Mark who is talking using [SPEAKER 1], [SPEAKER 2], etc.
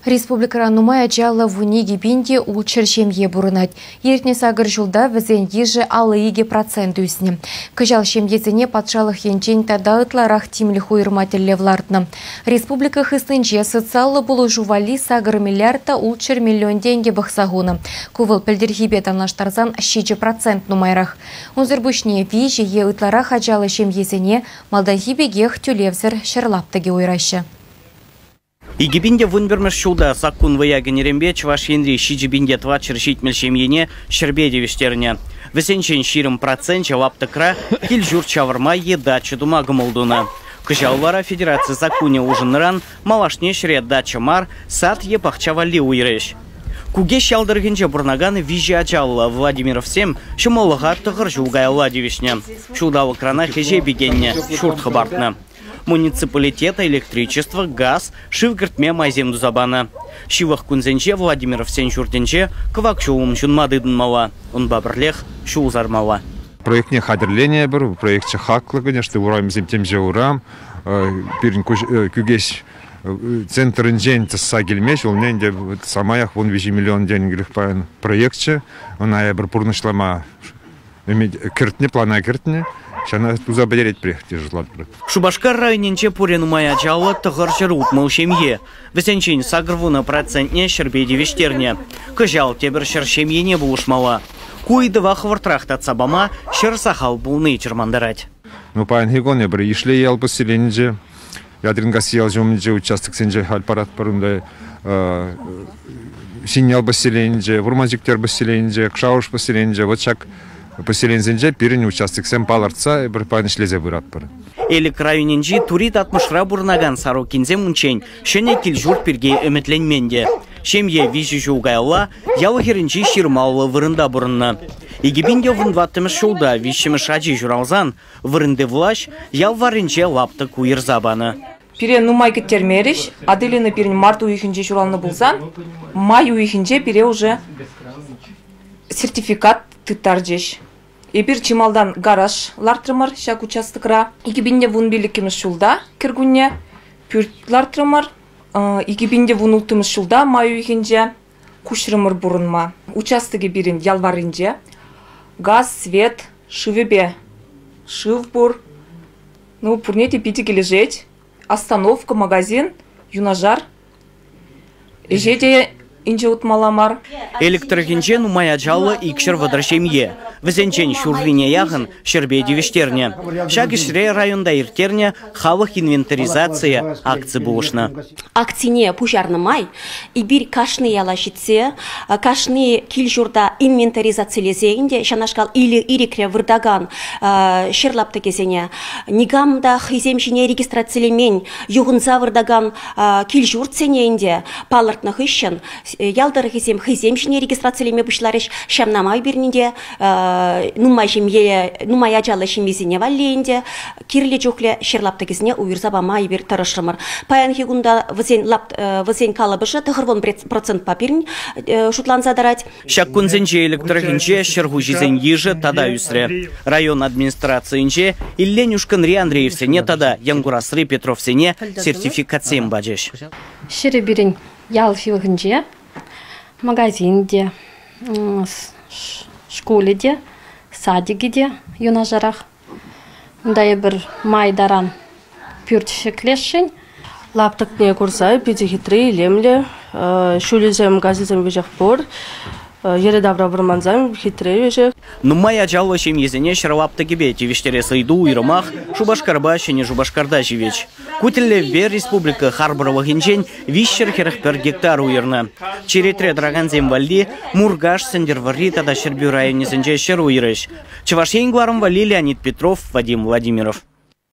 [SPEAKER 1] Республикӑра нумай ачаллӑ 12 пин те 600 ҫемье пурӑнать. Иртнӗ сакӑр ҫулта вӗсен йышӗ 52% ӳснӗ. Кӑҫал ҫемьесене патшалӑх енчен тата ытларах тимлӗх уйӑрма тӗллев лартнӑ. Республика хыснинче социаллӑ пулӑшу валли 8 миллиард та 600 миллион тенкӗ пӑхса хунӑ. Ку вӑл пӗлтӗрхипе танлаштарсан 7% нумайрах. Унсӑр пуҫне 3 е ытларах ачаллӑ ҫемьесене малтанхи пекех тӳлевсӗр ҫӗр лаптӑкӗ уйӑраҫҫӗ.
[SPEAKER 2] 2011 ҫулта саккун вӑя кӗнӗренпе Чӑваш Енри 7470 ҫемьене ҫӗрпе тивӗҫтернӗ. Вӗсенчен 20% лаптӑкра кил-ҫурт ҫавӑрма е дача тума кӑмӑл тунӑ. Кӑҫал вара федераци саккунӗ улшӑннӑран малашне ҫӗре дача мар, сад е пахча валли уйӑрӗҫ. Кукеҫ ял тӑрӑхӗнче пурӑнакан виҫӗ ачаллӑ Владимировсем ҫӑмӑллӑха тӑхӑр ҫул каялла тивӗҫнӗ. Ҫулталӑкранах ӗҫе пикеннӗ, ҫурт хӑпартнӑ. Муниципалитета электричество, газ, шыв кӗртме майсем туса панӑ. Ҫывӑх кунсенче Владимировсен ҫуртӗнче кӑвак ҫулӑм ҫунма тытӑнмалла, унпа пӗрлех ҫул сармалла.
[SPEAKER 3] Проектне хатӗрленӗ эпир, проекчӗ хаклӑ, конечно, урамсем темиҫе урам. Пирӗн Кӳкеҫ центрӗнчен тӑсса килме ҫулне ӗнтӗ самаях 13 миллион тенкӗлӗх паян проекчӗ. Ӑна эпир пурнӑҫлама кӗртнӗ, плана кӗртнӗ. Ҫавна туса пӗтеретпӗрех те шутлатпӑр.
[SPEAKER 2] Шупашкар районӗнче пурӗ нумай ачаллӑ 960 ҫемье. Вӗсенчен 80 процентне ҫӗрпе тивӗҫтернӗ. Кӑҫал тепӗр 100 ҫемьене пулӑшмалла. Ку ыйтӑва хӑвӑртрах татса пама ҫӗр сахал пулни чӑрмантарать.
[SPEAKER 3] Ну, паянхи кун эпир Ишлей ял поселенинче, Ядринкасси ял ҫумӗнче участоксенче халь паратпӑр унта Ҫӗньял поселенинче, Вӑрман-Ҫиктер поселенинче, Кшавӑш поселенинче вот ҫак поселенисенче пирӗн участоксем палӑртса эпир паян ӗҫлесе пыратпӑр.
[SPEAKER 2] Элӗк районӗнчи Тури Татмӑшра пурӑнакан Сорокинсем унччен ҫӗнӗ кил-ҫурт пирки ӗмӗтленмен те. Ҫемье виҫӗ ҫул каялла ял хӗрринчи ҫырмаллӑ вырӑнта пурӑннӑ. 2014 ҫулта виҫҫӗмӗш ачи ҫуралсан вырӑнти влаҫ ял варринче лаптӑк уйӑрса панӑ.
[SPEAKER 4] Пире нумай кӗттермерӗҫ. Аделина пирӗн март уйӑхӗнче ҫуралнӑ пулсан, май уйӑхӗнче пире уже сертификат тыттарчӗҫ. Эпир чи малтан гараж лартрӑмӑр ҫак участокра. 2015 ҫулта кӗркунне пӳрт лартрӑмӑр. 2016 ҫулта май уйӑхӗнче куҫрӑмӑр пурӑнма. Участокӗ пирӗн ял варринче. Газ, свет, шывӗпе шыв пур. Ну, пурне те питӗ килӗшет. Остановка, магазин, юнашар. Ӗҫе те инҫе утмалла мар.
[SPEAKER 2] Элӗк тӑрӑхӗнче нумай ачаллӑ 230 ҫемье. Вӗсенчен ҫуррине яхӑн ҫӗрпе тивӗҫтернӗ. Ҫак ӗҫре районта ирттернӗ халӑх инвентаризацийӗ акци пулӑшнӑ.
[SPEAKER 5] Акцине пуҫарнӑ май эпир кашни яла ҫитсе, кашни кил-ҫурта инвентаризацилесе ӗнтӗ ҫавнашкал ирӗкре выртакан ҫӗр лаптӑкӗсене никам та хӑйсем ҫине регистрацилемен юхӑнса выртакан кил-ҫуртсене ӗнтӗ палӑртнӑ хыҫҫӑн ял тӑрӑхӗсем хӑйсем ҫине регистрацилеме пуҫларӗҫ. Ҫавна май пирӗн те нумай ҫемье, нумай ачаллӑ ҫемьесене валли ӗнтӗ кирлӗ чухлӗ ҫӗр лаптӑкӗсене уйӑрса пама эпир тӑрӑшрӑмӑр. Паянхи кунта вӗсен, вӗсен калӑпӑшӗ 90 процентпа пирӗн шутланса тӑрать.
[SPEAKER 2] Ҫак кунсенче Элӗк тӑрӑхӗнче ҫӗр хуҫисен йышӗ тата ӳсрӗ. Район администрацийӗнче Иллен ушкӑнри Андреевсене тата Янкурасри Петровсене сертификатсем пачӗҫ.
[SPEAKER 6] Ҫӗрӗ пирӗн ял ҫывӑхӗнче, магазин те, шкулӗ те, садикӗ те юнашарах. Унта эпир май таран пӳрт ҫӗклесшӗн.
[SPEAKER 7] Лаптӑкне курса питӗ хитре, илемлӗ. Ҫулӗсем, газӗсем веҫех пур. Йӗри-тавра вӑрмансем хитре веҫех.
[SPEAKER 2] Нумай ачаллӑ ҫемьесене ҫӗр лаптӑкӗпе тивӗҫтерес ыйту уйрӑмах Шупашкарпа Ҫӗнӗ Шупашкарта ҫивӗч. Ку тӗллевпе республика харпӑрлӑхӗнчен 341 гектар уйӑрнӑ. Черетре тӑракансем валли Муркаш, Сӗнтӗрвӑрри тата Ҫӗрпӳ районӗсенче ҫӗр уйӑрӗҫ. Чӑваш Ен кӑларӑм валли Леонид Петров, Вадим Владимиров.